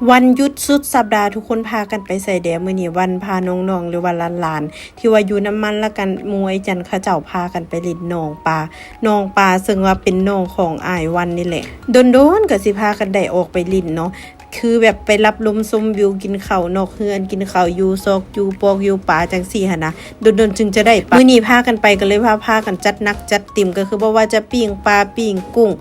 ວັນຢຸດສຸດສັບດາ ທຸກຄົນພາກັນໄປໃສແດ່? ມື້ນີ້ວັນພານ້ອງໆ ຫຼືວ່າຫຼານໆ ທີ່ວ່າຢູ່ນຳມັນ ແລະກັນໝູ່ໄອ້ຈັນ ເຂົາເຈົ້າພາກັນໄປຫຼິ້ນໜອງປາ ໜອງປາ ເຊິ່ງວ່າເປັນໜອງຂອງອ້າຍວັນນີ້ແຫຼະ. ດົນໆ ກໍຊິພາກັນໄດ້ອອກໄປຫຼິ້ນເນາະ ຄືແບບໄປລັບລົມຊົມວິວ ກິນເຂົ້ານອກເຮືອນ ກິນເຂົ້າຢູ່ຊອກຢູ່ປອກຢູ່ປາ ຈັ່ງຊີ້ຫັ້ນນະ ດົນໆ ຈຶ່ງຈະໄດ້ໄປ. ມື້ນີ້ພາກັນໄປ ກໍເລີຍວ່າພາກັນຈັດໜັກຈັດເຕັມ ກໍຄືບໍ່ວ່າຈະປີ້ງປາ ປີ້ງກຸ້ງ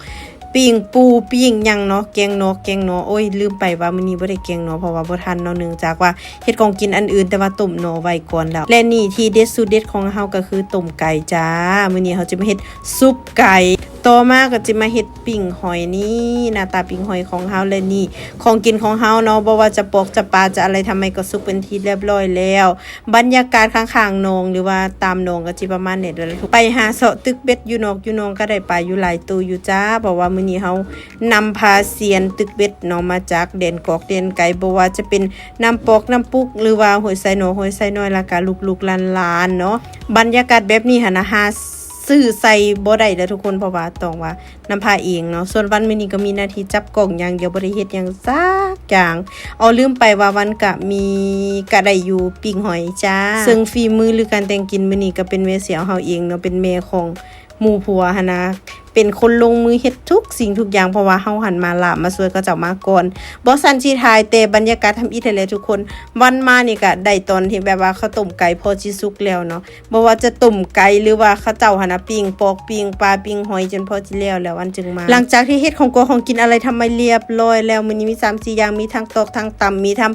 ປີ້ງປູ ປີ້ງຫຍັງເນາະ ແກງໜໍ ແກງໜໍ ໂອ້ຍ ລືມໄປວ່າມື້ນີ້ບໍ່ໄດ້ແກງໜໍ ເພາະວ່າບໍ່ທັນເນາະ ເນື່ອງຈາກວ່າເຮັດຂອງກິນອັນອື່ນ ແຕ່ວ່າຕົ້ມໜໍໄວ້ກ່ອນແລ້ວ. ແລະນີ້ທີ່ເດັດສຸດເດັດຂອງເຮົາກໍຄືຕົ້ມໄກ່ຈ້າ ມື້ນີ້ເຮົາຈະມາເຮັດຊຸບໄກ່. ຕໍ່ມາກໍຈະມາເຮັດປີ້ງຫອຍ ນີ້ໜ້າຕາປີ້ງຫອຍຂອງເຮົາ ແລະນີ້ຂອງກິນຂອງເຮົາເນາະ ບໍ່ວ່າຈະປອກຈະປາຈະອະໄລທຳໄມ ກໍສຸກເປັນທີ່ຮຽບຮ້ອຍແລ້ວ. ບັນຍາກາດຂ້າງໆໜອງ ຫຼືວ່າຕາມໜອງກໍຊິປະມານນີ້ແຫຼະ ໄປຫາເຊາະຕຶກເບັດຢູ່ນອກຢູ່ໜອງ ກໍໄດ້ປາຢູ່ຫຼາຍໂຕຢູ່ຈ້າ ເພາະວ່າມື້ນີ້ເຮົານຳພາຊຽນຕຶກເບັດເນາະ ມາຈາກແດນກອກແດນໄກ ບໍ່ວ່າຈະເປັນນ້ຳປອກນ້ຳປຸກ ຫຼືວ່າຫ້ວຍໄຊໜໍ ຫ້ວຍໄຊນ້ອຍ ແລ້ວກໍລູກໆຫຼານໆເນາະ. ບັນຍາກາດແບບນີ້ຫັ້ນນະ ຫາຊື້ໃສ່ບໍ່ໄດ້ເດີທຸກຄົນ ເພາະວ່າຕ້ອງວ່າ ນຳພາເອງເນາະ. ສ່ວນວັນມື້ນີ້ກໍມີໜ້າທີ່ຈັບກ້ອງຢ່າງດຽວ ບໍ່ໄດ້ເຮັດຫຍັງຈັກຢ່າງ. ອໍ ລືມໄປວ່າວັນກະມີ ກະໄດ້ຢູ່ປີ້ງຫອຍຈ້າ ເຊິ່ງຝີມື ຫຼື ການແຕ່ງກິນມື້ນີ້ກໍເປັນແມ່ສຽວເຮົາເອງເນາະ ເປັນແມ່ຂອງໝູ່ຜົວຫັ້ນນະ ເປັນຄົນລົງມືເຮັດທຸກສິ່ງທຸກຢ່າງ ເພາະວ່າເຮົາຫັ້ນມາລາມາຊ່ວຍເຂົາເຈົ້າມາກ່ອນ. ບໍ່ຊັ້ນຊິຖ່າຍແຕ່ບັນຍາກາດທຳອິດຫັ້ນແຫຼະທຸກຄົນ. ວັນມານີ້ກະໄດ້ຕອນທີ່ແບບວ່າເຂົາຕົ້ມໄກ່ພໍຊິສຸກແລ້ວເນາະ. ບໍ່ວ່າຈະຕົ້ມໄກ່ ຫຼືວ່າເຂົາເຈົ້າຫັ້ນນະ ປີ້ງປອກ ປີ້ງປາ ປີ້ງຫອຍ ຈົນພໍຊິແລ້ວແລ້ວ ອັນຈຶ່ງມາ. ຫຼັງຈາກທີ່ເຮັດຂອງກວາຂອງກິນອະໄລທຳໄມລຽບຮ້ອຍແລ້ວ ມື້ນີ້ມີສາມສີ່ຢ່າງ ມີທັງຕອກທັງຕຳ ມີທັງ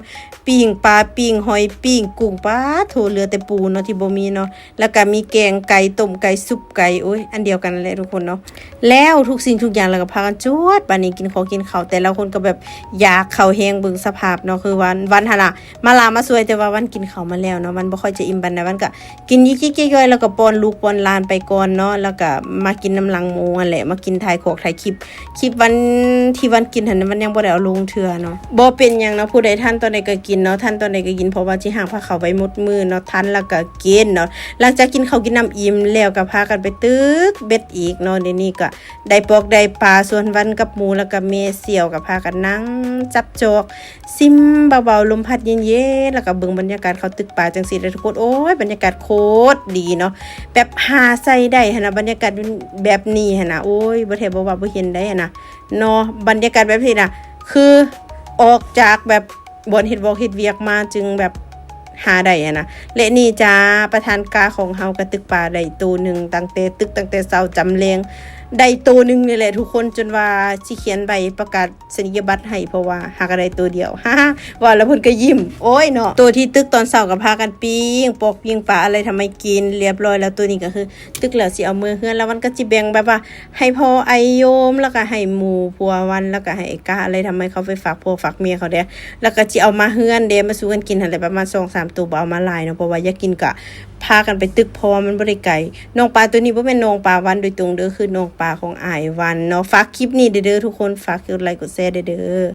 ປີ້ງປາ ປີ້ງຫອຍ ປີ້ງກຸ້ງ ປາດໂທ້ ເຫຼືອແຕ່ປູເນາະ ທີ່ບໍ່ມີເນາະ ແລ້ວກະມີແກງໄກ່ ຕົ້ມໄກ່ ຊຸບໄກ່ ໂອ້ຍ ອັນດຽວກັນນັ້ນແຫຼະທຸກຄົນເນາະ. ແລ້ວທຸກສິ່ງທຸກຢ່າງ ແລ້ວກໍພາກັນຈວດ ບາດນີ້ກິນຂອງກິນເຂົ້າ ແຕ່ລະຄົນກໍແບບຢາກເຂົ້າແຮງ ເບິ່ງສະພາບເນາະ ຄືວ່າວັນຫັ້ນນະ ມາລາມາຊ່ວຍ ແຕ່ວ່າວັນກິນເຂົ້າມາແລ້ວເນາະ ວັນບໍ່ຄ່ອຍຈະອີ່ມປານໃດ ວັນກະກິນຍິກໆຍ່ອຍໆ ແລ້ວກໍປ້ອນລູກປ້ອນຫຼານໄປກ່ອນເນາະ ແລ້ວກໍມາກິນນຳຫຼັງໝູ່ຫັ້ນແຫຼະ ມາກິນຖ່າຍຄອກຖ່າຍຄລິບ. ຄລິບວັນທີ່ວັນກິນຫັ້ນ ວັນຍັງບໍ່ໄດ້ເອົາລົງເທື່ອເນາະ. ບໍ່ເປັນຫຍັງເນາະ ຜູ້ໃດທັນຕອນໃດກໍກິນເນາະ ທັນຕອນໃດກໍກິນ ເພາະວ່າຊິຫາພາເຂົ້າໄວ້ໝົດມື້ເນາະ ທັນແລ້ວກໍກິນເນາະ. ຫຼັງຈາກກິນເຂົ້າກິນນ້ຳອີ່ມແລ້ວ ກໍພາກັນໄປຕຶກເບັດອີກເນາະ ດຽວນີ້ກໍ ໄດ້ປອກໄດ້ປາ ສ່ວນວັນກັບໝູ່ ແລ້ວກໍແມ່ສຽວ ກໍພາກັນນັ່ງຈັບຈອກ ຊິມເບົາໆ ລົມພັດເຢັນໆ ແລ້ວກໍເບິ່ງບັນຍາກາດເຂົາຕຶກປາຈັ່ງຊີ້ແຫຼະທຸກຄົນ. ໂອ້ຍ ບັນຍາກາດໂຄດດີເນາະ ແບບຫາໃສ່ໄດ້ຫັ້ນນະ ບັນຍາກາດແບບນີ້ຫັ້ນນະ ໂອ້ຍ ບໍ່ແທ້ບໍ່ວ່າບໍ່ເຫັນໄດ້ຫັ້ນນະເນາະ. ບັນຍາກາດແບບນີ້ນະ ຄືອອກຈາກແບບ ບ່ອນເຮັດວອກເຮັດວຽກມາຈຶ່ງແບບຫາໄດ້ຫັ້ນນະ. ແລະນີ້ຈ້າ ປະທານກາຂອງເຮົາກໍຕຶກປາໄດ້ໂຕໜຶ່ງ ຕັ້ງແຕ່ຕຶກຕັ້ງແຕ່ເຊົ້າຈຳແລງ ໄດ້ໂຕໜຶ່ງນີ້ແຫຼະທຸກຄົນ ຈົນວ່າຊິຂຽນໃບປະກາດສະນີຍະບັດໃຫ້ ເພາະວ່າຫາກໍໄດ້ໂຕດຽວ ເວົ້າແລ້ວເພິ່ນກໍຍິ້ມ ໂອ້ຍເນາະ. ໂຕທີ່ຕຶກຕອນເຊົ້າກໍພາກັນປີ້ງປອກປີ້ງປາອະໄລທຳໄມກິນລຽບຮ້ອຍແລ້ວ ໂຕນີ້ກໍຄືຕຶກແລ້ວຊິເອົາເມືອເຮືອນ ແລ້ວມັນກໍຊິແບ່ງແບບວ່າ ໃຫ້ພໍ່ໄອ້ໂຍມ ແລ້ວກໍໃຫ້ໝູ່ຜົວວັນ ແລ້ວກໍໃຫ້ໄອ້ກ້າອະໄລທຳໄມ ເຂົາໄປຝາກຜົວຝາກເມຍເຂົາເດ້ ແລ້ວກໍຊິເອົາມາເຮືອນເດ້ ມາສູ່ກັນກິນຫັ້ນແຫຼະ ປະມານສອງສາມໂຕ ບໍ່ເອົາມາຫຼາຍເນາະ ເພາະວ່າຢາກກິນກໍພາກັນໄປຕຶກ ເພາະວ່າມັນບໍ່ໄດ້ໄກ. ໜອງປາໂຕນີ້ບໍ່ແມ່ນໜອງປາວັນໂດຍຕົງເດີ ຄືໜອງປາຂອງອ້າຍວັນເນາະ. ຝາກຄລິບນີ້ເດີ ເດີທຸກຄົນ ຝາກກົດໄລກົດແຊເດີ.